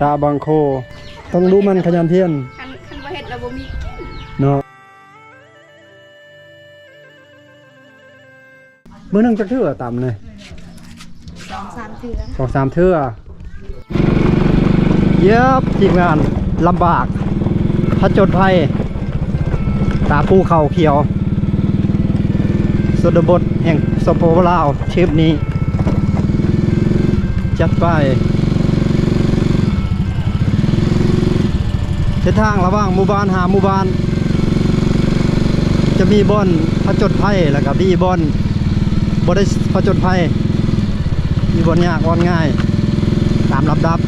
ຕາບັງໂຄ ຕ້ອງດຸໝັ່ນຂະຫຍັນພຽນ ຄັນ ຄັນບໍ່ເຮັດແລ້ວບໍ່ມີກິນເນາະ. ມື້ໜຶ່ງຈັກເທື່ອຕຳນີ້? ສອງສາມເທື່ອ ສອງສາມເທື່ອ. ເຢັບ ທີມງານລຳບາກຜະຈົນໄພ ຕາມພູເຂົາຂຽວ ຊົນນະບົດແຫ່ງ ສປປ ລາວ ທຣິບນີ້ ຈັດໄປ. ເສັ້ນທາງລະຫວ່າງໝູ່ບ້ານຫາໝູ່ບ້ານ ຈະມີບ່ອນຜະຈົນໄພ ແລ້ວກະມີບ່ອນບໍ່ໄດ້ຜະຈົນໄພ ມີບ່ອນຍາກບ່ອນງ່າຍຕາມລຳດັບ.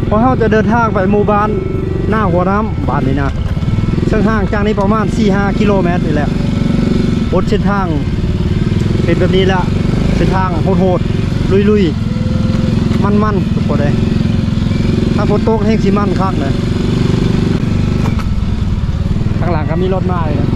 ພວກເຮົາຈະເດີນທາງໄປໝູ່ບ້ານໜ້າຫົວນ້ຳ ບ້ານນີ້ນະ ເຊິ່ງຫ່າງຈາກນີ້ປະມານສີ່ຫ້າກິໂລແມັດນີ້ແຫຼະ. ບົນເສັ້ນທາງເປັນແບບນີ້ແຫຼະ ເສັ້ນທາງໂຫດໆ ລຸຍໆ ມັນໆ ທຸກຄົນເອີຍ. ຖ້າຝົນຕົກແຮ່ງຊິມັນຄັກນະ. ຂ້າງຫຼັງກໍມີລົດມາອີກນະ.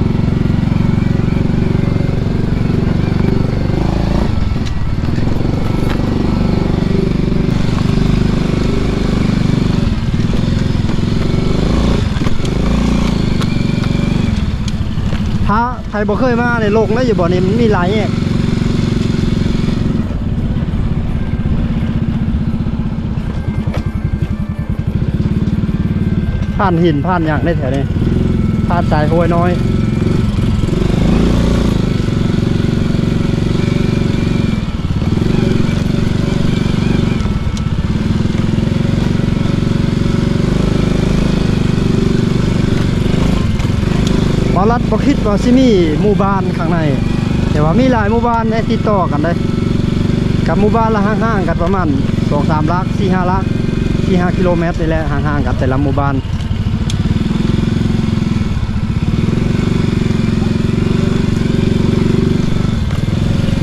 ຖ້າໃຜບໍ່ເຄີຍມານີ້ ຫຼົງໄດ້ຢູ່ບ່ອນນີ້ ມັນມີຫຼາຍແຍກ. ຜ່ານຫີນ ຜ່ານຫຍັງໄດ້ແຖວນີ້ ຜ່ານສາຍຫ້ວຍນ້ອຍ. ບ່າວລັດບໍ່ຄິດວ່າຊິມີໝູ່ບ້ານຂ້າງໃນ ແຕ່ວ່າມີຫຼາຍໝູ່ບ້ານໃນຕິດຕໍ່ກັນເດ້ ກັບໝູ່ບ້ານລະຫ່າງໆກັນປະມານສອງສາມຫຼັກ ສີ່ຫ້າຫຼັກ ສີ່ຫ້າກິໂລແມັດນີ້ແຫຼະ ຫ່າງໆກັນແຕ່ລະໝູ່ບ້ານ.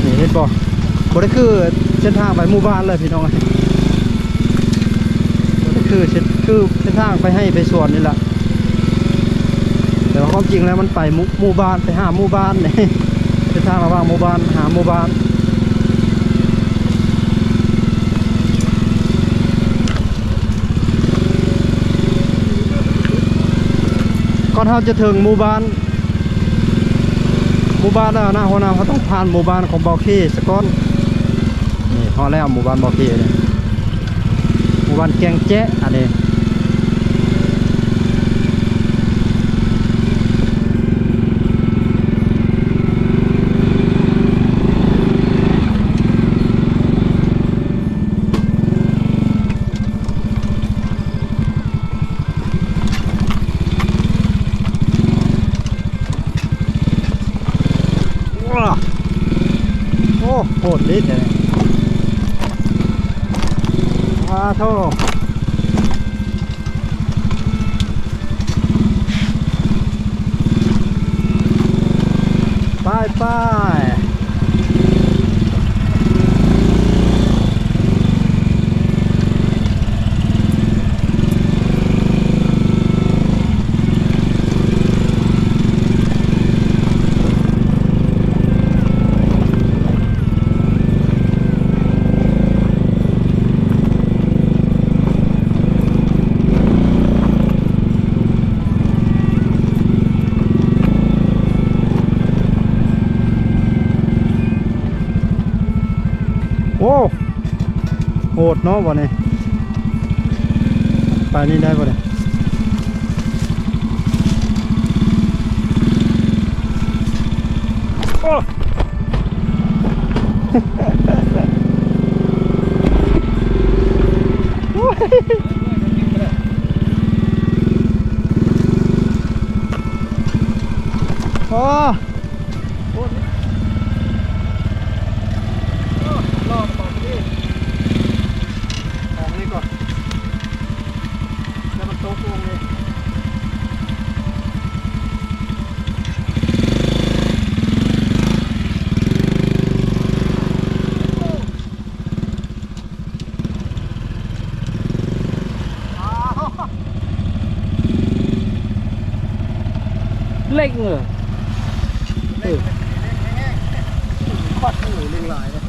ນີ້ເຫັນບໍ່? ບໍ່ໄດ້ຄືເສັ້ນທາງໄປໝູ່ບ້ານເລີຍພີ່ນ້ອງ ບໍ່ໄດ້ຄືເສັ້ນ ຄືເສັ້ນທາງໄປໄຮ່ໄປສວນນີ້ລະ ແຕ່ວ່າຄວາມຈິງແລ້ວມັນໄປໝູ່ ໝູ່ບ້ານ ໄປຫາໝູ່ບ້ານນີ້ ເສັ້ນທາງລະຫວ່າງໝູ່ບ້ານຫາໝູ່ບ້ານ. ກ່ອນເຮົາຈະເຖິງໝູ່ບ້ານ ໝູ່ບ້ານນາຫົວນ້ຳ ເຮົາຕ້ອງຜ່ານໝູ່ບ້ານຂອງບ່າວເຄສະກ່ອນ. ນີ້ຮອດແລ້ວໝູ່ບ້ານບ່າວເຄນີ້ ໝູ່ບ້ານແກ້ງແຈະ ອັນນີ້. ໂອ້ ໂຫດລິແທ້ ອາໂທ. ໄປ ໄປ. ໂອ້ ໂຫດເນາະ ບ່ອນນີ້ ໄປນີ້ໄດ້ບໍ່ນີ້? ໂອ້ ໂອ້ຍ ໂອ້ ໂອ້ ລອບປອກນີ້ ອອກນີ້ກ່ອນ ແລ້ວມັນຕົກລົງເລີຍ. ເຫຼັງເອີ. ເອີ ຄວັດ ໂອ້ ເລັ່ງຫຼາຍເລີຍ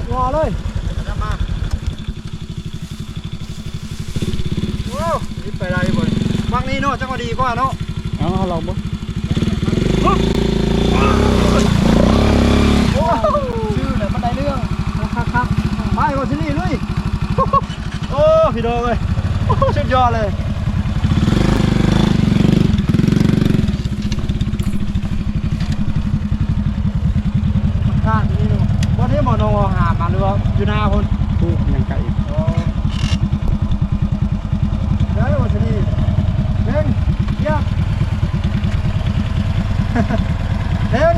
ເງາະເລີຍ ໂອ້ ນີ້ໄປໄດ້ບໍ່ນີ້ ວັກນີ້ເນາະ ຈັກວ່າດີກວ່າເນາະ ເອົາ ເຮົາລອງເບິ່ງ ໂອ້ ຊື່ແຫຼະ ມັນໄດ້ເລື່ອງ ຄັກໆ ໄປ ບໍ່ຊິນີ້ ລຸຍ ໂອ້ ພີ່ນ້ອງເອີຍ ໂອ້ ສຸດຍອດເລີຍ ທາງນີ້ເນາະ ບໍ່ໄດ້ບໍ່ນ້ອງເອົາຫາມາ ຫຼືວ່າຢູ່ໜ້າພຸ້ນ ປູກຫຍັງກະອີກ ອໍ ໄດ້ບໍ່ຊະນີ້ ເຮັງ ຢາກ ເຮັງ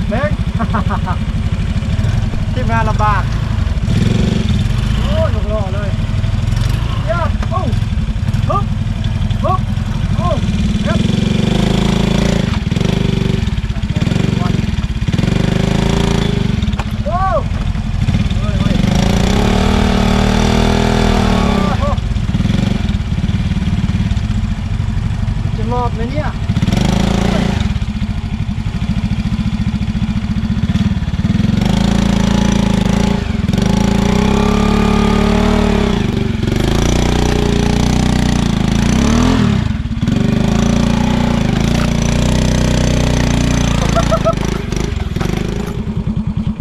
ເບິ່ງ ທີມງານລຳບາກ ໂອ້ ຍົກລໍ້ເລີຍ ເອີ ໂອ້ ຮຶບ ຮຶບ ໂອ້ ເອີບ ໂອ້ ເຮີ້ຍ ເຮີ້ຍ ໂອ້ໂຫ ຈະລອດໄໝເນຍ?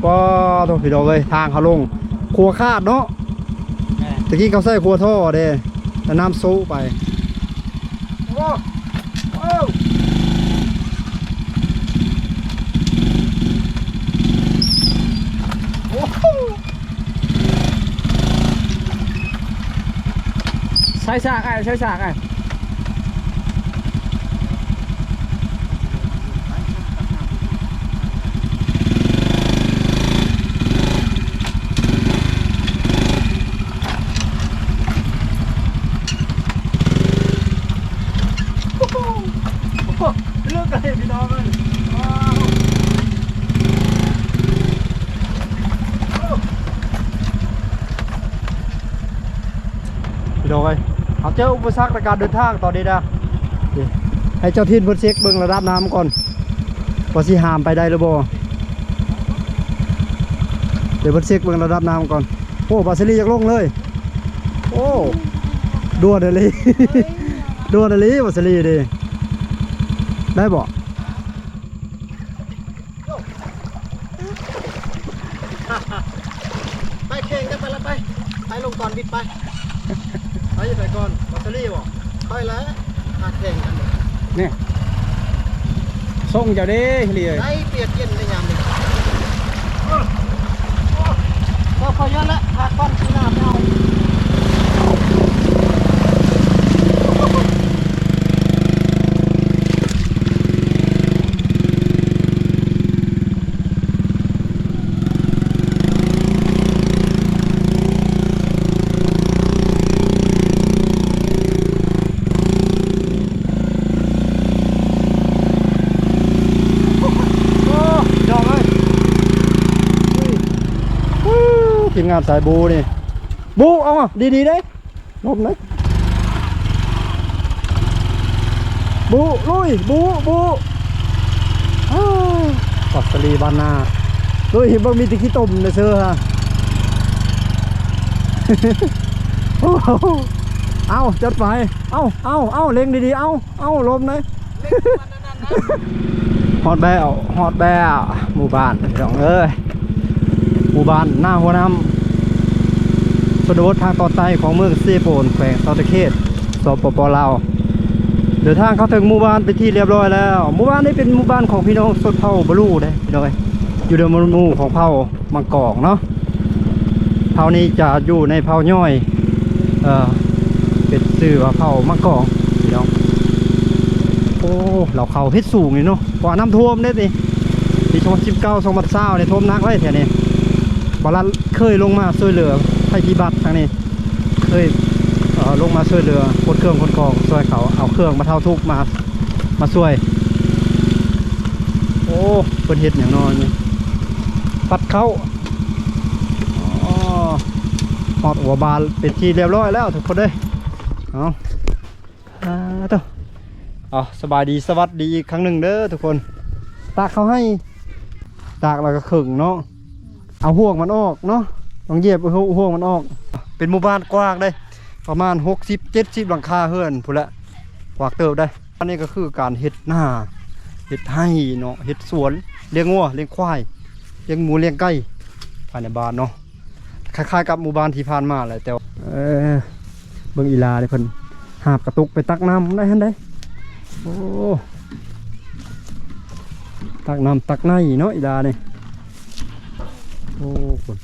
ປ້າໂທ້ ພີ່ນ້ອງເອີຍ ທາງເຂົາລົງ ຂົວຂາດເນາະ ແມ່ນ ຕະກີ້ເຂົາໃສ່ຂົວທໍ່ເດ້ ແລ້ວນ້ຳໂຊະໄປ ໂອ້ ໂອ້ ໂອ້ໂຫ ໃສ່ສາກອ້າຍ ໃສ່ສາກອ້າຍ. ເລິກເລີຍພີ່ນ້ອງເອີຍ ວ້າວ ພີ່ນ້ອງເອີຍ ເຮົາເຈີອຸປະສັກໃນການເດີນທາງຕອນນີ້ນະ ໃຫ້ເຈົ້າຖິ່ນເພິ່ນເຊັກເບິ່ງລະດັບນ້ຳກ່ອນ ວ່າຊິຫາມໄປໄດ້ຫຼືບໍ່ ດຽວເພິ່ນເຊັກເບິ່ງລະດັບນ້ຳກ່ອນ ໂອ້ ບາສາລີຢາກລົງເລີຍ ໂອ້ ດ່ວນອີ່ຫຼີ ດ່ວນອີ່ຫຼີ ບາສາລີເດ້ ໄດ້ບໍ່? ໄປແຂ່ງກັນໄປລະໄປ ໄປລົງກ່ອນບິດໄປ ໃຜຊິໄປກ່ອນ ບາສາລີບໍ່? ຂ້ອຍແຫຼະ ຫາແຂ່ງກັນນີ້ ສົ່ງເຈົ້າເດ້ ເລີຍ ໄດ້ປຽກເຢັນໃນຍາມນີ້ ເອີ ບໍ່ຄ່ອຍຍ້ອນລະ ຫາກ່ອນ ປີໜ້າໄປເອົາ. ໂອ້ ພີ່ນ້ອງເອີຍ ອຸ້ຍ ອູ້ ທີມງານສາຍບູນີ້ ບູ ເອົາມາ ດີໆເດ້ ລົມເດ້ ບູ ລຸຍ ບູ ບູ ອ້າວ ປັດສະລີບ້ານນາ ລຸຍ ເບິ່ງມີແຕ່ຂີ້ຕົມເດີເຊີຮະ ໂອ້ໂຫ ເອົາ ຈັດໄປ ເອົາ ເອົາ ເອົາ ເລັ່ງດີໆ ເອົາ ເອົາ ລົມເດ້. ຮອດແລ້ວ ຮອດແລ້ວ ໝູ່ບ້ານພີ່ນ້ອງເອີຍ ໝູ່ບ້ານນາຫົວນ້ຳ ຊົນນະບົດທາງຕອນໃຕ້ຂອງເມືອງເຊໂປນ ແຂວງສະຫວັນນະເຂດ ສປປ ລາວ. ເດີນທາງເຂົ້າເຖິງໝູ່ບ້ານເປັນທີ່ລຽບຮ້ອຍແລ້ວ. ໝູ່ບ້ານນີ້ເປັນໝູ່ບ້ານຂອງພີ່ນ້ອງຊົນເຜົ່າບະລູເດ້ພີ່ນ້ອງເອີຍ ຢູ່ໃນໝູ່ຂອງເຜົ່າ ມັງກອງເນາະ. ເຜົ່ານີ້ຈະຢູ່ໃນເຜົ່າຍ້ອຍ ເອີ ເປັນຊື່ວ່າເຜົ່າມັງກອງພີ່ນ້ອງ. ໂອ້ ລາວເຂົ້າເຮັດສູງນີ້ເນາະ ເພາະວ່ານ້ຳຖ້ວມເດ້ນີ້ ປີສອງພັນສິບເກົ້າ ສອງພັນຊາວນີ້ ຖ້ວມໜັກເລີຍແຖວນີ້. ບ່າວລັດເຄີຍລົງມາຊ່ວຍເຫຼືອໄພພິບັດທາງນີ້ ເຄີຍ ເອີ ລົງມາຊ່ວຍເຫຼືອ ຂົນເຄື່ອງຂົນຂອງຊ່ວຍເຂົາ ເອົາເຄື່ອງບັນເທົາທຸກມາ ມາຊ່ວຍ. ໂອ້ ເພິ່ນເຮັດຫຍັງນໍນີ້ ປັດເຂົ້າ. ອໍ ຮອດຫົວບ້ານເປັນທີ່ລຽບຮ້ອຍແລ້ວທຸກຄົນເດີ. ເອົາ ອາ ໂຕ ເອົາ ສະບາຍດີ ສະຫວັດດີອີກຄັ້ງໜຶ່ງເດີທຸກຄົນ. ຕາກເຂົ້າໄຮ່ ຕາກແລ້ວກໍເຄິ່ງເນາະ ເອົາຮວງມັນອອກເນາະ ຕ້ອງຢຽບເອົາຮວງມັນອອກ. ເປັນໝູ່ບ້ານກວ້າງເດ້ ປະມານຫົກສິບເຈັດສິບຫຼັງຄາເຮືອນພຸ້ນແຫຼະ ກວ້າງເຕີບເດ້. ອັນນີ້ກໍຄືການເຮັດນາ ເຮັດໄຮ່ເນາະ ເຮັດສວນ ລ້ຽງງົວ ລ້ຽງຄວາຍ ລ້ຽງໝູ ລ້ຽງໄກ່ ພາຍໃນບ້ານເນາະ. ຄ້າຍໆກັບໝູ່ບ້ານທີ່ຜ່ານມາແຫຼະ ແຕ່ ເອີ ເບິ່ງອີ່ຫຼ້າເດ້ ເພິ່ນຫາບກະຕຸກໄປຕັກນ້ຳໄດ້ຫັ້ນເດ້. ໂອ້ ຕັກນ້ຳຕັກໃນເນາະ ອີ່ຫຼ້ານີ້. ໂອ້ ພຸ້ນ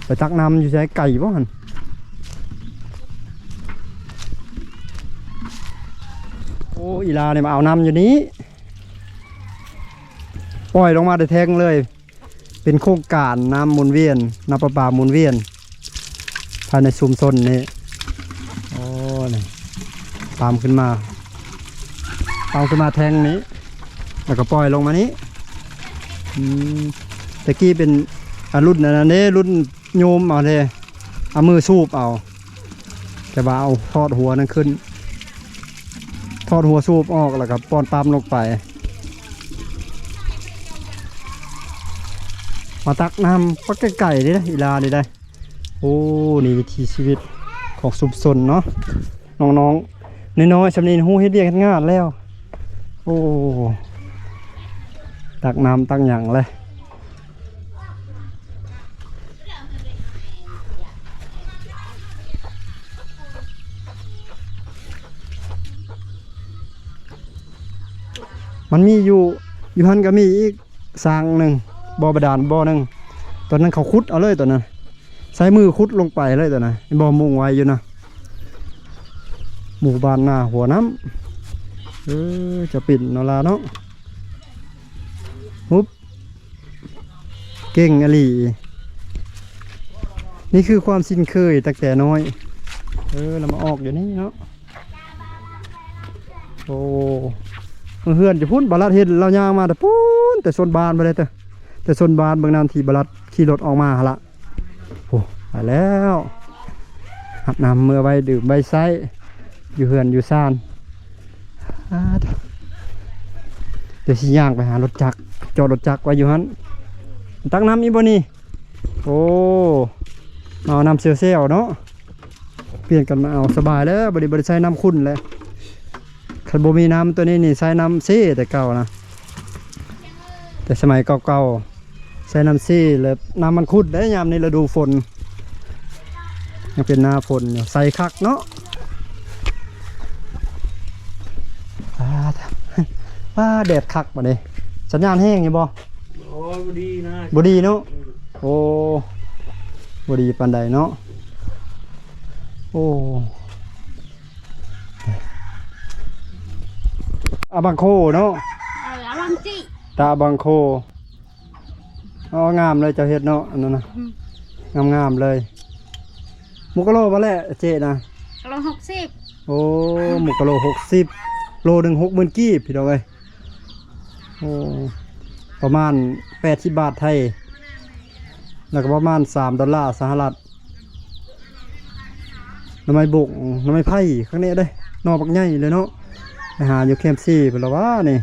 ໄປຕັກນ້ຳຢູ່ໃສ ໄກບໍ່ຫັ້ນ? ໂອ້ ອີ່ຫຼ້ານີ້ມາເອົານ້ຳຢູ່ນີ້ ປ່ອຍລົງມາແຕ່ແທ້ງເລີຍ. ເປັນໂຄງການນ້ຳໝູນວຽນ ນ້ຳປະປາໝູນວຽນ ພາຍໃນຊຸມຊົນນີ້. ໂອ້ ນີ້ ຕາມຂຶ້ນມາ ຕາມຂຶ້ນມາແທ້ງນີ້ ແລ້ວກໍປ່ອຍລົງມານີ້. ອືມ ແຕ່ກີ້ເປັນ ອາ ລຸ້ນອັນນັ້ນເດ້ ລຸ້ນໂຍມເອົາເດ້ ເອົາມືສູບເອົາ. ແຕ່ວ່າເອົາຖອດຫົວນັ້ນຂຶ້ນ ຖອດຫົວສູບອອກ ແລ້ວກໍປ້ອນປ້ຳລົງໄປ. ມາຕັກນ້ຳປັກໄກໆນີ້ນະ ອີ່ຫຼ້ານີ້ໄດ໋. ໂອ້ ນີ້ວິຖີຊີວິດຂອງຊຸມຊົນເນາະ ນ້ອງໆນ້ອຍໆຊ່ຳນີ້ຮູ້ເຮັດວຽກເຮັດງານແລ້ວ. ໂອ້ ຕັກນ້ຳຕັກຫຍັງແຫຼະ. ມັນມີຢູ່ ຢູ່ຫັ້ນກໍມີອີກ ສ້າງໜຶ່ງ ບໍ່ບາດານບໍ່ໜຶ່ງ ຕອນນັ້ນເຂົາຂຸດເອົາເລີຍ ຕອນນັ້ນໃຊ້ມືຂຸດລົງໄປເລີຍ ຕອນນັ້ນ ເຫັນບໍ່ ມຸງໄວ້ຢູ່ນະ ໝູ່ບ້ານນາຫົວນ້ຳ. ເອີ ຈະເປັນເນາະລາເນາະ ຫຸບ. ເກັ່ງອີ່ຫຼີ ນີ້ຄືຄວາມຊິນເຄີຍຕັ້ງແຕ່ນ້ອຍ. ເອີ ລະມາອອກຢູ່ນີ້ເນາະ. ໂອ້ ເຮືອນຢູ່ພຸ້ນ ບາລັດເຫັນລາວຍ່າງມາແຕ່ພຸ້ນ ແຕ່ໂຊນບ້ານບໍ່ໄດ້ ແຕ່ ແຕ່ໂຊນບ້ານເບິ່ງນັ້ນ ທີ່ບາລັດຂີ່ລົດອອກມາຫັ້ນລະ. ໂອ້ ໄປແລ້ວ ຮັບນ້ຳເມືອໄວ້ດື່ມໄວ້ໃຊ້ ຢູ່ເຮືອນຢູ່ຊານ. ອາ ດຽວຊິຍ່າງໄປຫາລົດຈັກ ຈອດລົດຈັກໄວ້ຢູ່ຫັ້ນ. ຕັກນ້ຳອີກບໍ່ນີ້? ໂອ້ ເອົານ້ຳເຊວໆເນາະ ປ່ຽນກັນມາເອົາ ສະບາຍແລ້ວ ບັດນີ້ບໍ່ໄດ້ໃຊ້ນ້ຳຂຸ່ນແລ້ວ. ຄັນບໍ່ມີນ້ຳຕົວນີ້ນີ້ ໃຊ້ນ້ຳເຊແຕ່ເກົ່ານະ ແຕ່ສະໄໝເກົ່າໆ ໃຊ້ນ້ຳເຊ ແລະ ນ້ຳມັນຂຸ່ນໄດ໋ ຍາມນີ້ລະດູຝົນ ຍັງເປັນໜ້າຝົນຢູ່ ໃສຄັກເນາະ. ປາດ ປາດ ແດດຄັກບັດນີ້ ສັນຍານແຮງຢູ່ບໍ່? ໂອ້ຍ ບໍ່ດີນະ ບໍ່ດີເນາະ. ອືມ ໂອ້ ບໍ່ດີປານໃດເນາະ. ໂອ້ ອາບັງໂຄເນາະ ເອີ ອາບັງຈິ ຕາບັງໂຄ. ອໍ ງາມເລີຍເຈົ້າເຮັດເນາະ ອັນນັ້ນນະ ອືມ ງາມໆເລີຍ. ໝູກກະໂລບໍ່ແຫຼະເຈ້ນະ? ໂລຫົກສິບ. ໂອ້ ໝູກກະໂລຫົກສິບ ໂລໜຶ່ງຫົກໝື່ນກີບ ພີ່ນ້ອງເອີຍ. ໂອ້ ປະມານແປດສິບບາດໄທ ແລ້ວກໍປະມານສາມດອນລາສະຫະລັດ. ໜໍ່ໄມ້ບົກ ໜໍ່ໄມ້ໄຜ່ ຄັກແນ່ເດ້ ໜໍ່ບັກໃຫຍ່ເລີຍເນາະ. ໄປຫາຢູ່ແຄມຊີພຸ້ນລະຫວານີ້.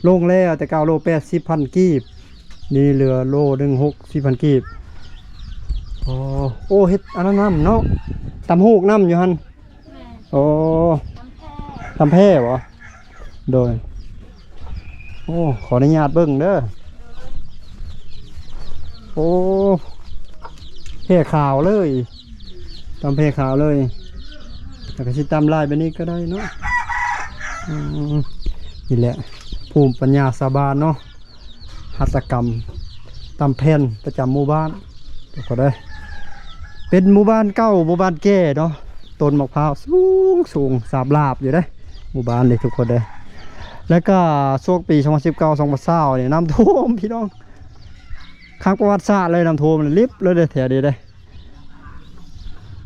ລົງແລ້ວ ແຕ່ເກົ່າໂລແປດສິບພັນກີບ ນີ້ເຫຼືອໂລໜຶ່ງຫົກສິບພັນກີບ. ໂອ້ ໂອ້ ເຮັດອັນນັ້ນນຳເນາະ ຕຳຫູກນຳຢູ່ຫັ້ນ. ແມ່ນ ໂອ້ ຕຳແພ ຕຳແພບໍ? ໂດຍ ໂອ້ ຂໍອະນຸຍາດເບິ່ງເດີ. ໂອ້ ແພຂາວເລີຍ ຕຳແພຂາວເລີຍ ແລ້ວກໍຊິຕຳລາຍແບບນີ້ກໍໄດ້ເນາະ. ອືມ ນີ້ແຫຼະ ພູມປັນຍາຊາວບ້ານເນາະ ຫັດຖະກຳຕຳແຜ່ນປະຈຳໝູ່ບ້ານ ທຸກຄົນເອີຍ. ເປັນໝູ່ບ້ານເກົ່າ ໝູ່ບ້ານແກ່ເນາະ ຕົ້ນໝາກພ້າວສູງໆ ສາບລາບຢູ່ເດ້ ໝູ່ບ້ານນີ້ ທຸກຄົນເອີຍ. ແລ້ວກໍຊ່ວງປີສອງພັນສິບເກົ້າ ສອງພັນຊາວນີ້ ນ້ຳຖ້ວມພີ່ນ້ອງ ຄັ້ງປະຫວັດສາດເລີຍ ນ້ຳຖ້ວມລິບເລີຍເດ້ ແຖວນີ້ເດ້.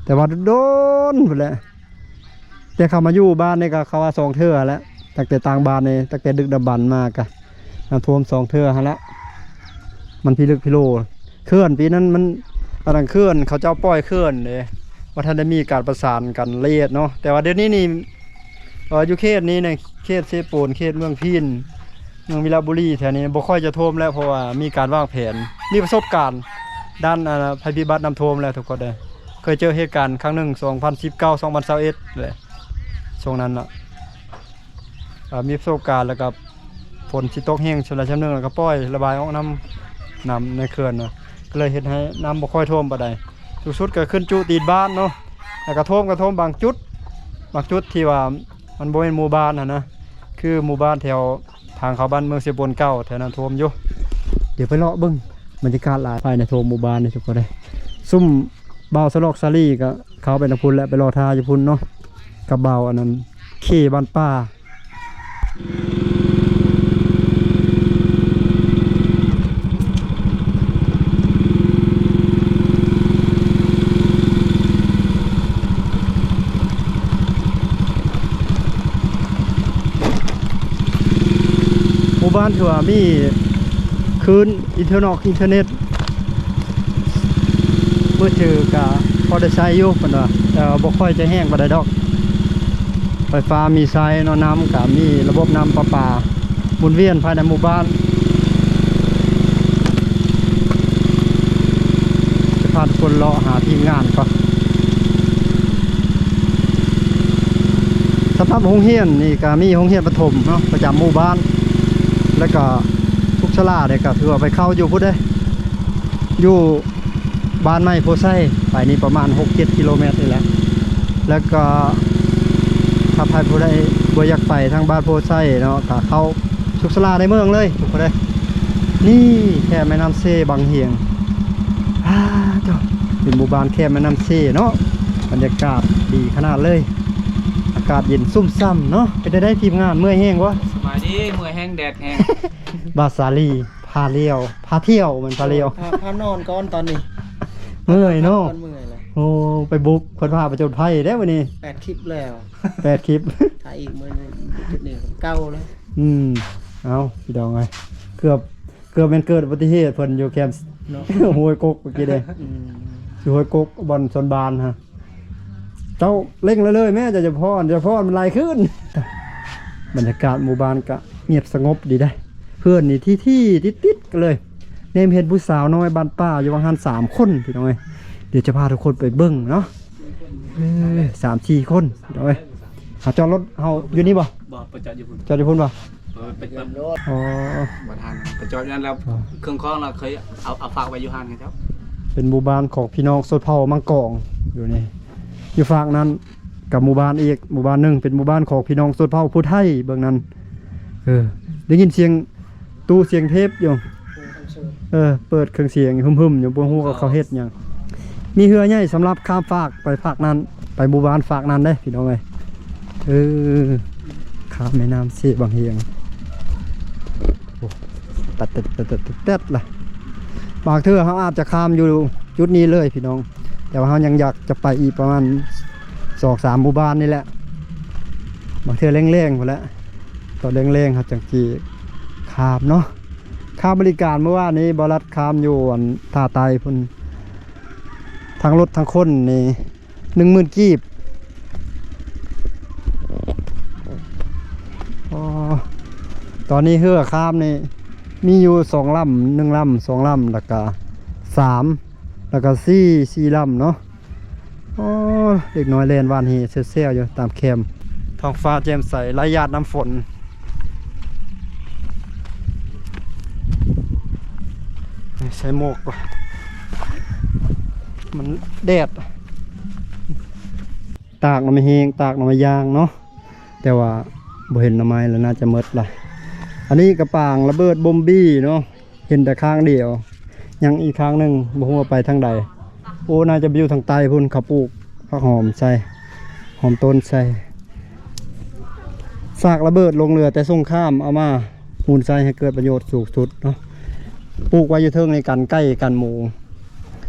ແຕ່ວ່າດົນພຸ້ນແຫຼະ ແຕ່ເຂົ້າມາຢູ່ບ້ານນີ້ກໍເຂົາວ່າສອງເທື່ອແຫຼະ ຕັ້ງແຕ່ຕັ້ງບ້ານນີ້ ຕັ້ງແຕ່ດຶກດຳບັນມາກໍນ້ຳຖ້ວມສອງເທື່ອຫັ້ນລະ ມັນພິລຶກພິໂລ. ເຂື່ອນປີນັ້ນມັນ ອັນນັ້ນເຂື່ອນ ເຂົາເຈົ້າປ່ອຍເຂື່ອນເດ້ ບໍ່ທັນໄດ້ມີການປະສານກັນລະອຽດເນາະ. ແຕ່ວ່າດຽວນີ້ນີ້ ເອີ ຢູ່ເຂດນີ້ນະ ເຂດເຊໂປນ ເຂດເມືອງພີນ ເມືອງວິລະບູລີ ແຖວນີ້ບໍ່ຄ່ອຍຈະຖ້ວມແລ້ວ ເພາະວ່າມີການວາງແຜນ ມີປະສົບການດ້ານ ອາ ໄພພິບັດນ້ຳຖ້ວມແລ້ວ ທຸກຄົນເອີຍ. ເຄີຍເຈີເຫດການຄັ້ງໜຶ່ງ ສອງພັນສິບເກົ້າ ສອງພັນຊາວເອັດແຫຼະ ຊ່ວງນັ້ນເນາະ ເອີ ມີປະສົບການ ແລ້ວກໍຝົນຊິຕົກແຮງຊ່ວງໃດຊ່ວງໜຶ່ງ ແລ້ວກໍປ່ອຍລະບາຍອອກນ້ຳ ນ້ຳໃນເຂື່ອນເນາະ ກໍເລີຍເຮັດໃຫ້ນ້ຳບໍ່ຄ່ອຍຖ້ວມປານໃດ. ສູງສຸດກໍຂຶ້ນຈຸຕີນບ້ານເນາະ ແລ້ວກໍຖ້ວມ ກໍຖ້ວມບາງຈຸດ ບາງຈຸດທີ່ວ່າ ມັນບໍ່ແມ່ນໝູ່ບ້ານຫັ້ນນະ ຄືໝູ່ບ້ານແຖວທາງເຂົ້າບ້ານເມືອງເຊໂປນເກົ່າ ແຖວນັ້ນຖ້ວມຢູ່. ດຽວໄປເລາະເບິ່ງບັນຍາກາດຫຼາຍພາຍໃນທົ່ວໝູ່ບ້ານນີ້ ທຸກຄົນເອີຍ. ຊຸມບ່າວສະຫຼອກສາລີກໍເຂົ້າໄປທາງພຸ້ນແຫຼະ ໄປລໍຖ້າຢູ່ພຸ້ນເນາະ ກັບບ່າວອັນນັ້ນ ເຄບ້ານປ່າ. ໝູ່ບ້ານຖືວ່າມີຄື້ນອິນເຕີເນັດ ອິນເຕີເນັດ ມືຖືກະພໍໄດ້ໃຊ້ຢູ່ ເພິ່ນວ່າ ແຕ່ວ່າບໍ່ຄ່ອຍຈະແຮງປານໃດດອກ. ໄຟຟ້າມີໃຊ້ເນາະ ນ້ຳກະມີ ລະບົບນ້ຳປະປາໝູນວຽນພາຍໃນໝູ່ບ້ານ. ຈະພາທຸກຄົນເລາະຫາທີມງານກ່ອນ. ສຳລັບໂຮງຮຽນນີ້ກະມີໂຮງຮຽນປະຖົມເນາະ ປະຈຳໝູ່ບ້ານ ແລ້ວກະທຸກສາລານີ້ກະຖືວ່າໄປເຂົ້າຢູ່ພຸ້ນເດ້ ຢູ່ ບ້ານໃໝ່ໂພໄຊ ໄປນີ້ປະມານຫົກເຈັດກິໂລແມັດນີ້ແຫຼະ. ແລ້ວກໍຖ້າໃຜຜູ້ໃດບໍ່ຢາກໄປທາງບ້ານໂພໄຊເນາະ ກໍເຂົ້າສຸກສາລາໃນເມືອງເລີຍ ທຸກຄົນເອີຍ. ນີ້ແຄມແມ່ນ້ຳເຊບັງຫຽງ ອາ ເຈົ້າ ເປັນໝູ່ບ້ານແຄມແມ່ນ້ຳເຊເນາະ ບັນຍາກາດດີຂະໜາດເລີຍ ອາກາດເຢັນຊຸ່ມຊ່ຳເນາະ. ເປັນໃດທີມງານ ເມື່ອຍແຮງບໍ່? ສະບາຍດີ ເມື່ອຍແຮງ ແດດແຮງ ບ່າວສາລີ ພາລ້ຽວ ພາທ່ຽວ ແມ່ນພາລ້ຽວ ພາ ພານອນກ່ອນຕອນນີ້ ເມື່ອຍເນາະ ເມື່ອຍແລ້ວ. ໂອ້ ໄປບຸກ ເພິ່ນພາໄປຈົນໄພເດ້ມື້ນີ້ ແປດຄລິບແລ້ວ ແປດຄລິບ ຖ້າອີກມື້ໜຶ່ງຈຸດນີ້ເກົ່າແລ້ວ. ອືມ ເອົ້າ ພີ່ນ້ອງເອີຍ ເກືອບ ເກືອບແມ່ນເກີດອຸບັດຕິເຫດ ເພິ່ນຢູ່ແຄມ ເນາະ ຫ້ວຍກົກເມື່ອກີ້ເດ້ ອືມ ຢູ່ຫ້ວຍກົກ ບ່ອນສວນບານຫັ້ນ. ເຈົ້າເລັ່ງເລີຍໆ ແມ່ ເຈົ້າຈະພອນ ເຈົ້າພອນມັນຫຼາຍຄືນ. ບັນຍາກາດໝູ່ບ້ານກະງຽບສະຫງົບດີເດ້ ເຮືອນນີ້ຖີ່ໆ ຕິດໆ ກັນເລີຍ. ແນມເຫັນຜູ້ສາວນ້ອຍບ້ານປ່າຢູ່ຫວ່າງຫັ້ນສາມຄົນ ພີ່ນ້ອງເອີຍ. ດຽວຈະພາທຸກຄົນໄປເບິ່ງເນາະ ເອີ ສາມສີ່ຄົນ ພີ່ນ້ອງເອີຍ. ເຮົາຈອດລົດເຮົາຢູ່ນີ້ບໍ່? ບໍ່ ໄປຈອດຢູ່ພຸ້ນ ຈອດຢູ່ພຸ້ນບໍ່? ເອີ ໄປ ໄປ ອໍ ບໍ່ທັນ ໄປຈອດຢູ່ນັ້ນແລ້ວ ອໍ ເຄື່ອງຂອງລະເຄີຍເອົາ ເອົາຝາກໄວ້ຢູ່ຮ້ານເຂົາເຈົ້າ. ເປັນໝູ່ບ້ານຂອງພີ່ນ້ອງຊົນເຜົ່າມັງກອງຢູ່ນີ້ ຢູ່ຟາກນັ້ນກັບໝູ່ບ້ານອີກ ໝູ່ບ້ານໜຶ່ງ ເປັນໝູ່ບ້ານຂອງພີ່ນ້ອງຊົນເຜົ່າຜູ້ໄທເບື້ອງນັ້ນ. ເອີ ໄດ້ຍິນສຽງຕູ້ສຽງເທບຢູ່ ເອີ ເປີດເຄື່ອງສຽງຫຶມໆ ຢູ່ ບໍ່ຮູ້ວ່າເຂົາເຮັດຫຍັງ. ມີເຮືອໃຫຍ່ສຳລັບຂ້າມຟາກໄປຟາກນັ້ນ ໄປໝູ່ບ້ານຟາກນັ້ນເດ້ ພີ່ນ້ອງເອີຍ. ເອີ ຂ້າມແມ່ນ້ຳເຊບັງຫຽງ ໂອ້ ແຕັດໆໆໆ ລະ ບາງເທື່ອເຮົາອາດຈະຂ້າມຢູ່ຈຸດນີ້ເລີຍ ພີ່ນ້ອງ ແຕ່ວ່າເຮົາຍັງຢາກຈະໄປອີກປະມານສອງສາມໝູ່ບ້ານນີ້ແຫຼະ. ບາງເທື່ອແລງໆ ພຸ້ນແຫຼະ ຕອນແລງໆ ເຮົາຈັ່ງຊິຂ້າມເນາະ. ຄ່າບໍລິການມື້ວານນີ້ ບ່າວລັດຂ້າມຢູ່ອັນທ່າໄຕ້ພຸ້ນ ທັງລົດທັງຄົນນີ້ ໜຶ່ງໝື່ນກີບ. ອໍ ຕອນນີ້ເຮືອຂ້າມນີ້ມີຢູ່ສອງລຳ ໜຶ່ງລຳ ສອງລຳ ແລ້ວກະສາມ ແລ້ວກະສີ່ ສີ່ລຳເນາະ. ອໍ ເດັກນ້ອຍແລ່ນຫວ່ານເຮແຊວໆ ຢູ່ຕາມແຄມ. ທ້ອງຟ້າແຈ່ມໃສ ໄຮ້ຫຍາດນ້ຳຝົນ ໃສ່ໝວກກ່ອນ ມັນແດດ. ຕາກໜໍ່ໄມ້ແຫ້ງ ຕາກໜໍ່ໄມ້ຍ່າງເນາະ ແຕ່ວ່າບໍ່ເຫັນໜໍ່ໄມ້ແລ້ວ ໜ້າຈະໝົດລະ. ອັນນີ້ກະປາງລະເບີດບົມບີເນາະ ເຫັນແຕ່ຂ້າງດຽວ ຍັງອີກຂ້າງໜຶ່ງບໍ່ຮູ້ວ່າໄປທາງໃດ. ໂອ້ ໜ້າຈະໄປຢູ່ທາງໃຕ້ພຸ້ນ ເຂົາປູກຜັກຫອມໃສ່ ຫອມຕົ້ນໃສ່. ຊາກລະເບີດຫຼົງເຫຼືອແຕ່ສົງຄາມ ເອົາມາມູນໃຊ້ໃຫ້ເກີດປະໂຫຍດສູງສຸດເນາະ. ປູກໄວ້ຢູ່ເທິງນີ້ກັນໄກ່ກັນໝູ.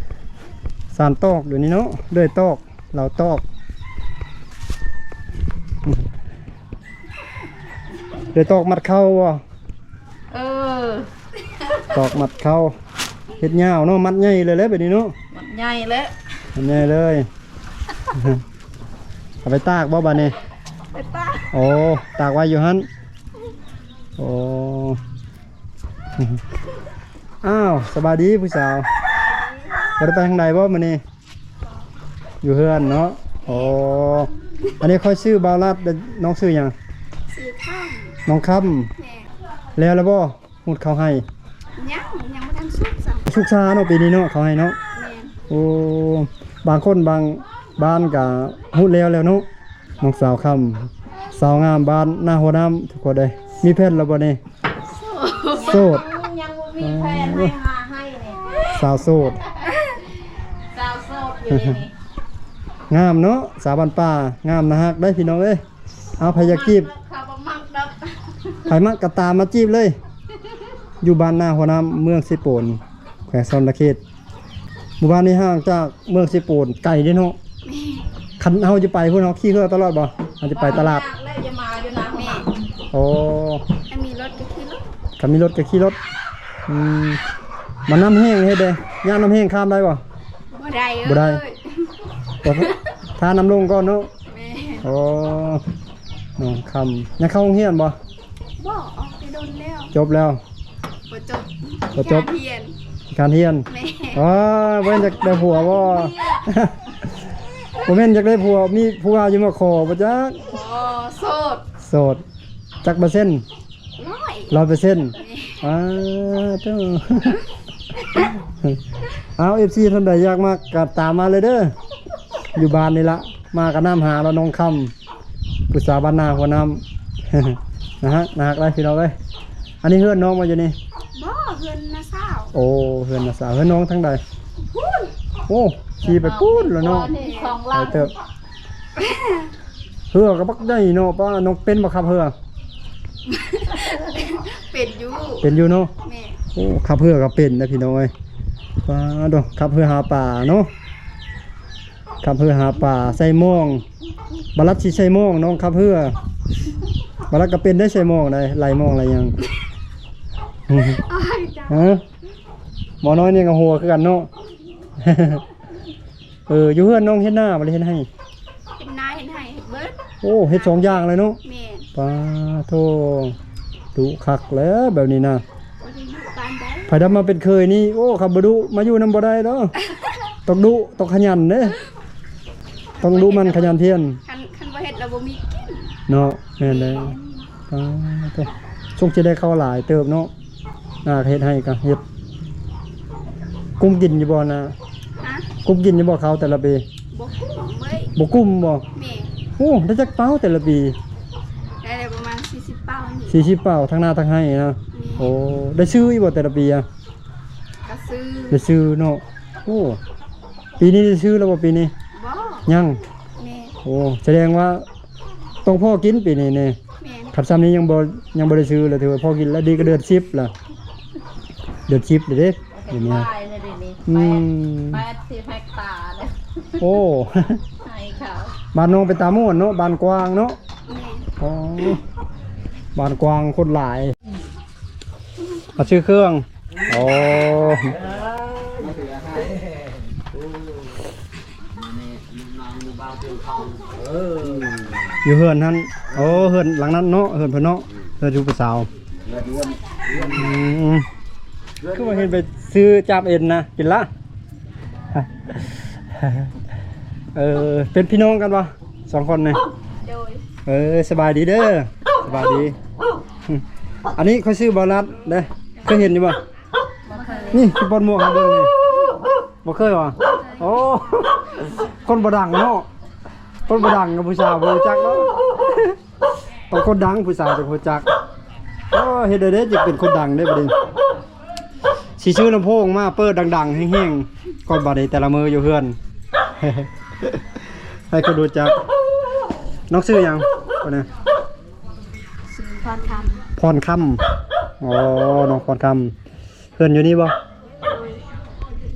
ສານຕອກດຽວນີ້ເນາະ ເລື່ອຍຕອກ ລາວຕອກ ເລື່ອຍຕອກມັດເຂົ້າບໍ່? ເອີ ຕອກມັດເຂົ້າ ເຮັດຍາວເນາະ ມັດໃຫຍ່ເລີຍແຫຼະບາດນີ້ເນາະ ມັດໃຫຍ່ແຫຼະ ມັດໃຫຍ່ເລີຍ. ເອົາໄປຕາກບໍ່ບາດນີ້? ໄປຕາກ ໂອ້ ຕາກໄວ້ຢູ່ຫັ້ນ. ໂອ້ ອ້າວ ສະບາຍດີຜູ້ສາວ ບໍ່ໄດ້ໄປທາງໃດບໍ່ມື້ນີ້? ຢູ່ເຮືອນເນາະ. ໂອ້ ອັນນີ້ຂ້ອຍຊື່ບ່າວລັດ ແລະ ນ້ອງຊື່ຫຍັງ? ຊື່ຄຳ ນ້ອງຄຳ. ແມ່ນ ແລ້ວລະບໍ່? ຫຸດເຂົ້າໄຮ່ ຍັງ ຍັງບໍ່ທັນສຸກຊ້ຳ ສຸກຊ້າເນາະ ປີນີ້ເນາະ ເຂົ້າໄຮ່ເນາະ. ແມ່ນ ໂອ້ ບາງຄົນບາງບ້ານກະຫຸດແລ້ວແລ້ວເນາະ. ນ້ອງສາວຄຳ ສາວງາມບ້ານນາຫົວນ້ຳ ທຸກຄົນເອີຍ. ມີແຟນແລ້ວບໍ່ນີ້? ໂສດ ໂສດ ຍັງ ຍັງບໍ່ມີແຟນ ໃຫ້ຫາໃຫ້ນີ້ ສາວໂສດ ສາວໂສດຢູ່ນີ້. ງາມເນາະ ສາວບ້ານປ່າ ງາມໜ້າຮັກເດ້ພີ່ນ້ອງເອີຍ. ເອົາ ໃຜຢາກຈີບ ເຂົາບໍ່ມັກດອກ ໃຜມັກກະຕາມມາຈີບເລີຍ. ຢູ່ບ້ານນາຫົວນ້ຳ ເມືອງເຊໂປນ ແຂວງສະຫວັນນະເຂດ. ໝູ່ບ້ານນີ້ຫ່າງຈາກເມືອງເຊໂປນໄກເດ້ເນາະ. ແມ່ນ ຄັນເຮົາຈະໄປພຸ້ນ ເຮົາຂີ່ເຮືອຕະຫຼອດບໍ່? ເຮົາຈະໄປຕະຫຼາດ ແມ່ນ ໂອ້ ຄັນມີລົດກະຂີ່ລົດ ຄັນມີລົດກະຂີ່ລົດ. ອືມ ມັນນ້ຳແຫ້ງເຮັດເດ້ ຍ່ານນ້ຳແຫ້ງຂ້າມໄດ້ບໍ່? ບໍ່ໄດ້ ບໍ່ໄດ້ ເອີຍ ຖ້ານ້ຳລົງກ່ອນເນາະ. ແມ່ນ ໂອ້ ນ້ອງຄຳ ຍັງເຂົ້າໂຮງຮຽນບໍ່? ບໍ່ ອອກແຕ່ດົນແລ້ວ ຈົບແລ້ວ ບໍ່ຈົບ ບໍ່ຈົບ ການຮຽນ ການຮຽນ. ແມ່ນ ໂອ້ຍ ບໍ່ແມ່ນຢາກໄດ້ຜົວບໍ່? ບໍ່ແມ່ນຢາກໄດ້ຜົວ ມີຜູ້ວ່າຢູ່ມາຂໍບໍ່ຈັກ? ບໍ່ ໂສດ ໂສດ. ຈັກເປີເຊັນ? ຮ້ອຍ ຮ້ອຍເປີເຊັນ. ແມ່ນ ອ້າ ເຈົ້າ ເອົາ ເອັຟຊີ ທ່ານໃດຢາກມາກະຕາມມາເລີຍເດີ ຢູ່ບ້ານນີ້ລະ ມາກະນຳຫາລະ ນ້ອງຄຳ ຜູ້ສາວບ້ານນາຫົວນ້ຳ. ນາຮັກ ນາຮັກຫຼາຍພີ່ນ້ອງເອີຍ. ອັນນີ້ເຮືອນນ້ອງບໍ່ຢູ່ນີ້? ບໍ່ ເຮືອນນ້າສາວ. ໂອ້ ເຮືອນນ້າສາວ ເຮືອນນ້ອງທາງໃດ? ພຸ້ນ ໂອ້ ຂີ່ໄປພຸ້ນລະເນາະ ໄກເຕີບ. ເຮືອກະບັກໃຫຍ່ເນາະ ປ້າ ນ້ອງເປັນບໍ່ຂັບເຮືອ? ເປັນຢູ່ ເປັນຢູ່ເນາະ. ແມ່ນ ໂອ້ ຂັບເຮືອກະເປັນເດ້ພີ່ນ້ອງເອີຍ. ປ້າໂທ້ ຂັບເຮືອຫາປາເນາະ ຂັບເຮືອຫາປາ ໃສ່ມອງ ບາລັດຊິໃສ່ມອງ ນ້ອງຂັບເຮືອ ບາລັດກະເປັນໄດ້ໃສ່ມອງໄດ້ ໄລ່ມອງໄລ່ຫຍັງ. ຮະ ໝໍນ້ອຍນີ້ກະຫົວຄືກັນເນາະ. ເອີ ຢູ່ເຮືອນນ້ອງເຮັດນາບໍ່ ຫຼືເຮັດໄຮ່? ເຮັດນາເຮັດໄຮ່ເຮັດເບິດ. ໂອ້ ເຮັດສອງຢ່າງເລີຍເນາະ. ແມ່ນ ປາໂທ້ ດຸຄັກແລ້ວແບບນີ້ນະ. ບໍ່ໄດ້ດຸປານໃດ ໃຜໄດ້ມາເປັນເຂີຍນີ້ ໂອ້ ຄັນບໍ່ດຸມາຢູ່ນຳບໍ່ໄດ້ດອກ. ຕ້ອງດຸ ຕ້ອງຂະຫຍັນເດ້ ຕ້ອງດຸໝັ່ນຂະຫຍັນພຽນ ຄັນ ຄັນບໍ່ເຮັດແລ້ວບໍ່ມີກິນເນາະ. ແມ່ນແລ້ວ ປາໂທ້ ສົງຊິໄດ້ເຂົ້າຫຼາຍເຕີບເນາະ. ນາກະເຮັດໄຮ່ກະເຮັດ ກຸ້ມກິນຢູ່ບໍ່ນາ? ຮະ ກຸ້ມກິນຢູ່ບໍ່ເຂົ້າແຕ່ລະປີ? ບໍ່ກຸ້ມເວີຍ ບໍ່ກຸ້ມບໍ່? ແມ່ນ ໂອ້ ໄດ້ຈັກເປົາແຕ່ລະປີ? ໄດ້ແລ້ວປະມານສີ່ສິບເປົານີ້ ສີ່ສິບເປົາ ທັງນາທັງໄຮ່ນະ. ແມ່ນ ໂອ້ ໄດ້ຊື້ຢູ່ບໍ່ແຕ່ລະປີອະ? ກະຊື້ ໄດ້ຊື້ເນາະ. ໂອ້ ປີນີ້ໄດ້ຊື້ແລ້ວບໍ່ປີນີ້? ບໍ່ ຍັງ. ແມ່ນ ໂອ້ ສະແດງວ່າ ຕ້ອງພໍກິນປີນີ້ນີ້. ແມ່ນ ຄັນຊ່ຳນີ້ຍັງບໍ່ ຍັງບໍ່ໄດ້ຊື້ລະ ຖືວ່າພໍກິນລະ ດີກະເດືອນສິບລະ ເດືອນສິບລະເດ້ ດຽວນີ້. ອືມ ແປດສິບເຮັກຕາລະ. ໂອ້ ໃຫ້ເຂົາ ບ້ານນ້ອງເປັນຕາມ່ວນເນາະ ບ້ານກວ້າງເນາະ. ແມ່ນ ອໍ ບ້ານກວ້າງຄົນຫຼາຍ. ມາຊື້ເຄື່ອງ. ໂອ້ ຢູ່ເຮືອນຫັ້ນ. ໂອ້ ເຮືອນຫຼັງນັ້ນເນາະ ເຮືອນເພິ່ນເນາະ ເຮືອນຢູ່ຜູ້ສາວ. ອືມ ຄືວ່າເຫັນໄປຊື້ຈາມເອັນນະ ກິນລະ. ເອີ ເປັນພີ່ນ້ອງກັນບໍ່ ສອງຄົນນີ້? ໂດຍ ເອີ ສະບາຍດີເດີ ສະບາຍດີ. ອັນນີ້ຂ້ອຍຊື່ບ່າວລັດເດ້ ເຄີຍເຫັນຢູ່ບໍ່? ບໍ່ເຄີຍ ນີ້ຊິປ່ອນໝວກໃຫ້ເບິ່ງນີ້ ບໍ່ເຄີຍຫວາ? ໂອ້ ຄົນບໍ່ດັງເນາະ ຄົນບໍ່ດັງກັບຜູ້ສາວບໍ່ຮູ້ຈັກເນາະ ຕ້ອງຄົນດັງຜູ້ສາວຈັ່ງຮູ້ຈັກ. ໂອ້ ເຮັດໄດ້ເດ້ ຈຶ່ງເປັນຄົນດັງເດ້ບັດນີ້. ຊິຊື້ລຳໂພງມາເປີດດັງໆແຮງໆ ກ່ອນບັດນີ້ ແຕ່ລະມື້ຢູ່ເຮືອນ ໃຫ້ຄົນຮູ້ຈັກ. ນ້ອງຊື່ຫຍັງ? ຄົນນີ້ ຊື່ພອນຄຳ. ພອນຄຳ ອໍ ນ້ອງພອນຄຳ. ເຮືອນຢູ່ນີ້ບໍ່? ໂດຍ.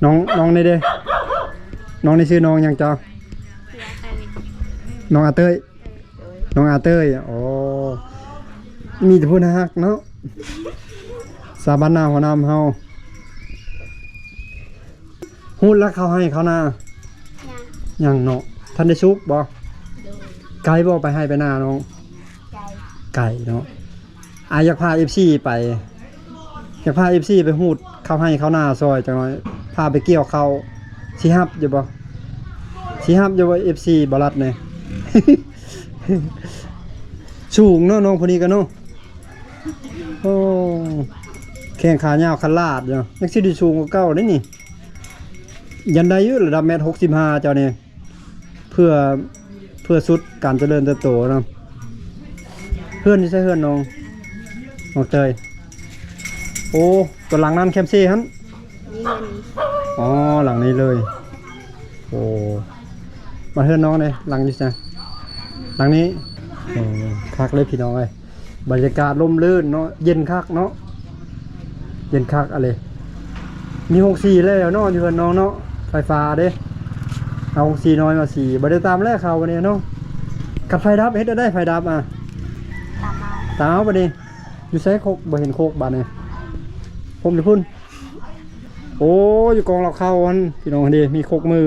ນ້ອງ ນ້ອງນີ້ເດ້? ນ້ອງນີ້ຊື່ນ້ອງຫຍັງເຈົ້າ? ຊື່ອາເຕີຍ. ນ້ອງອາເຕີຍ? ໂດຍ. ນ້ອງອາເຕີຍ ອໍ ມີແຕ່ຜູ້ໜ້າຮັກເນາະ ສາບານໜ້າຫົວໜ້າເຮົາ. ຮູ້ລະເຂົ້າໄຮ່ເຂົ້ານາ? ຍັງ. ຍັງເນາະ ທັນໄດ້ສຸກບໍ່? ໂດຍ. ໄກບໍ່ໄປໄຮ່ໄປນານ້ອງ? ໄກ. ໄກເນາະ. ອາ ຢາກພາເອັຟຊີໄປ ຢາກພາເອັຟຊີໄປຮູດເຂົ້າໄຮ່ເຂົ້ານາຊ່ອຍຈັກໜ້ອຍ ພາໄປກ່ຽວເຂົ້າ ຊິຮັບຢູ່ບໍ່? ຊິຮັບຢູ່ບໍ່ ເອັຟຊີບໍ່ລັດນີ້? ສູງເນາະ ນ້ອງຜູ້ນີ້ກໍເນາະ ໂອ້ ແຂ້ງຂາຍາວຂະຫຼາດຢູ່ ຍັງຊິໄດ້ສູງກວ່າເກົ່າເດ້ນີ້ ຍັງໄດ້ຢູ່ລະດັບແມັດຫົກສິບຫ້າເຈົ້ານີ້. ເພື່ອ ເພື່ອຊຸດການຈະເລີນເຕີບໂຕເນາະ. ເຮືອນຢູ່ໃສເຮືອນນ້ອງ? ນ້ອງເຕີຍ ໂອ້ ຕົວຫຼັງນັ້ນແຄມເຊຫັ້ນ? ນີ້ເຮືອນນີ້. ອໍ ຫຼັງນີ້ເລີຍ. ໂອ້ ມາເຮືອນນ້ອງເດ້ ຫຼັງຢູ່ໃສ? ຫຼັງນີ້. ໂອ້ ຄັກເລີຍພີ່ນ້ອງເອີຍ. ບັນຍາກາດລົມລື່ນເນາະ ເຢັນຄັກເນາະ ເຢັນຄັກອະເລ. ມີໂຮງສີແລ້ວເນາະ ຢູ່ເຮືອນນ້ອງເນາະ ໄຟຟ້າເດ້. ເອົາໂຮງສີນ້ອຍມາສີ ບໍ່ໄດ້ຕຳແລ້ວເຂົ້າບັດນີ້ເນາະ. ຄັນໄຟດັບເຮັດແນວໃດ? ໄຟດັບອະ ຕຳເອົາ ຕຳເອົາບັດນີ້. ຢູ່ໃສຄົກ? ບໍ່ເຫັນຄົກບັດນີ້. ຄົກຢູ່ພຸ້ນ. ໂອ້ ຢູ່ກອງເຫຼົ່າເຂົ້າຫັ້ນ ພີ່ນ້ອງເດ້ ມີຄົກມື.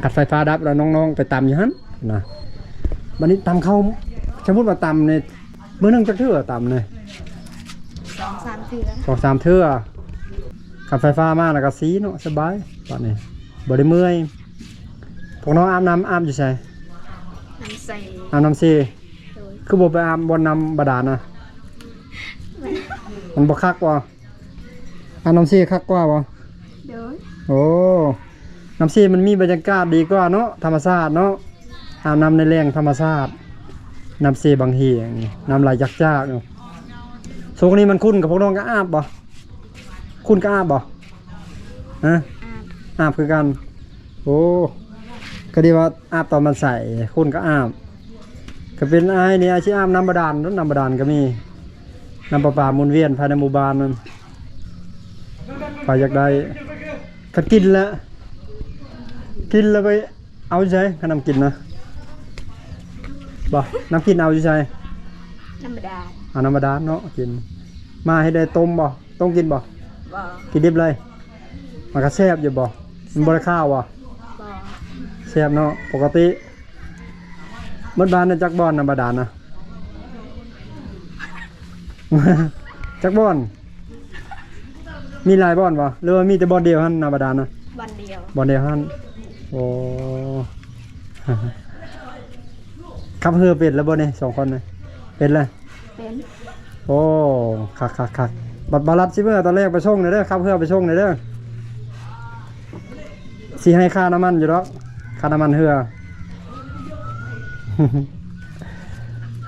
ຄັນໄຟຟ້າດັບແລ້ວນ້ອງໆໄປຕຳຢູ່ຫັ້ນນະ. ບັດນີ້ຕຳເຂົ້າ ສົມມຸດວ່າຕຳນີ້ ມື້ໜຶ່ງຈັກເທື່ອຕຳນີ້? ສອງສາມເທື່ອ ສອງສາມເທື່ອ. ຄັນໄຟຟ້າມາແລ້ວກໍສີເນາະ ສະບາຍ ບັດນີ້ບໍ່ໄດ້ເມື່ອຍ. ພວກນ້ອງອາບນ້ຳ ອາບຢູ່ໃສ? ນ້ຳເຊ. ອາບນ້ຳເຊ. ໂດຍ. ຄືບໍ່ໄປອາບບ່ອນນ້ຳບາດານນະ? ມັນ ມັນບໍ່ຄັກບໍ່? ອາບນ້ຳເຊຄັກກວ່າບໍ່? ໂດຍ. ໂອ້ ນ້ຳເຊມັນມີບັນຍາກາດດີກວ່າເນາະ ທຳມະຊາດເນາະ ອາບນ້ຳໃນແຫຼ່ງທຳມະຊາດ. ນ້ຳເຊບັງເຮງ ນ້ຳໄຫຼຈາກໆຢູ່. ຊ່ວງນີ້ມັນຂຸ່ນ ກັບພວກນ້ອງກໍອາບບໍ່? ຂຸ່ນກໍອາບບໍ່? ຮະ? ອາບ ອາບຄືກັນ. ໂອ້ ກໍດີວ່າອາບຕອນມັນໃສ ຂຸ່ນກໍອາບ. ກໍເປັນອ້າຍນີ້ ອ້າຍຊິອາບນ້ຳບາດານ ນ້ຳບາດານກໍມີ ນ້ຳປະປາໝູນວຽນພາຍໃນໝູ່ບ້ານນັ້ນ ໃຜຢາກໄດ້. ຄັນກິນແລ້ວ ກິນແລ້ວໄປເອົາຢູ່ໃສ? ຄັນນ້ຳກິນນະ ບໍ່ ນ້ຳກິນເອົາຢູ່ໃສ? ນ້ຳບາດານ. ເອົານ້ຳບາດານເນາະ ກິນ. ມາເຮັດໄດ້ຕົ້ມບໍ່? ຕົ້ມກິນບໍ່? ບໍ່. ກິນດິບເລີຍ. ມັນກໍແຊບຢູ່ບໍ່? ມັນບໍ່ໄດ້ຄາວບໍ່? ບໍ່. ແຊບເນາະ. ປົກກະຕິໝົດບ້ານນັ້ນຈັກບ່ອນ ນ້ຳບາດານນະ? ຈັກບ່ອນ? ມີຫຼາຍບ່ອນບໍ່ ຫຼືວ່າມີແຕ່ບ່ອນດຽວຫັ້ນ ນ້ຳບາດານນະ? ບ່ອນດຽວ. ບ່ອນດຽວຫັ້ນ. ໂອ້ ຂັບເຮືອເປັນແລ້ວບໍ່ນີ້ ສອງຄົນນີ້? ເປັນແລ້ວ. ເປັນ. ໂອ້ ຄັກໆໆ. ບັດ ບັດລັດຊິເມືອຕອນແລງໄປສົ່ງແດ່ເດີ ຂັບເຮືອໄປສົ່ງແດ່ເດີ. ຊິໃຫ້ຄ່ານ້ຳມັນຢູ່ດອກ ຄ່ານ້ຳມັນເຮືອ.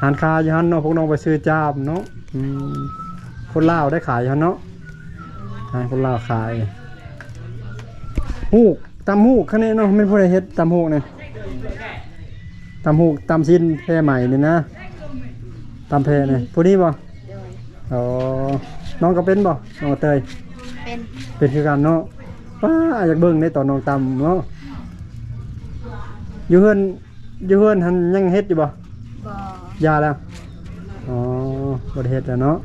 ຮ້ານຄ້າຢູ່ຫັ້ນເນາະ ພວກນ້ອງໄປຊື້ຈາມເນາະ. ອືມ ຄົນລາວໄດ້ຂາຍຢູ່ຫັ້ນເນາະ ໃຫ້ຄົນລາວຂາຍ. ຫູກ ຕຳຫູກຄັນນີ້ເນາະ ແມ່ນຜູ້ໃດເຮັດຕຳຫູກນີ້? ຕຳຫູກ ຕຳຊີ້ນແຜ່ໃໝນີ້ນະ ຕຳແຜ່ນີ້. ຜູ້ນີ້ບໍ່? ໂດຍ. ອໍ ນ້ອງກໍເປັນບໍ່ ນ້ອງເຕີຍ? ເປັນ. ເປັນຄືກັນເນາະ. ປ້າ ຢາກເບິ່ງເດ້ຕອນນ້ອງຕຳເນາະ. ຢູ່ເຮືອນ ຢູ່ເຮືອນຫັ້ນຍັງເຮັດຢູ່ບໍ່? ບໍ່. ຢ່າແລ້ວ. ອໍ ບໍ່ໄດ້ເຮັດແລ້ວເນາະ.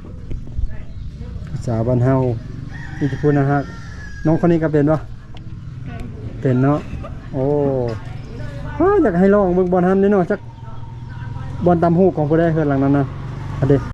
ສາວບ້ານເຮົາມີແຕ່ຜູ້ໜ້າຮັກ. ນ້ອງຄົນນີ້ກໍເປັນບໍ່? ເປັນ. ເປັນເນາະ. ໂອ້ ອ້າ ຢາກໃຫ້ລອງເບິ່ງບ່ອນຫັ້ນເດ້ເນາະ ຈັກບ່ອນຕຳຫູກຂອງຜູ້ໃດ ເຮືອນຫຼັງນັ້ນນະ. ອັນເດ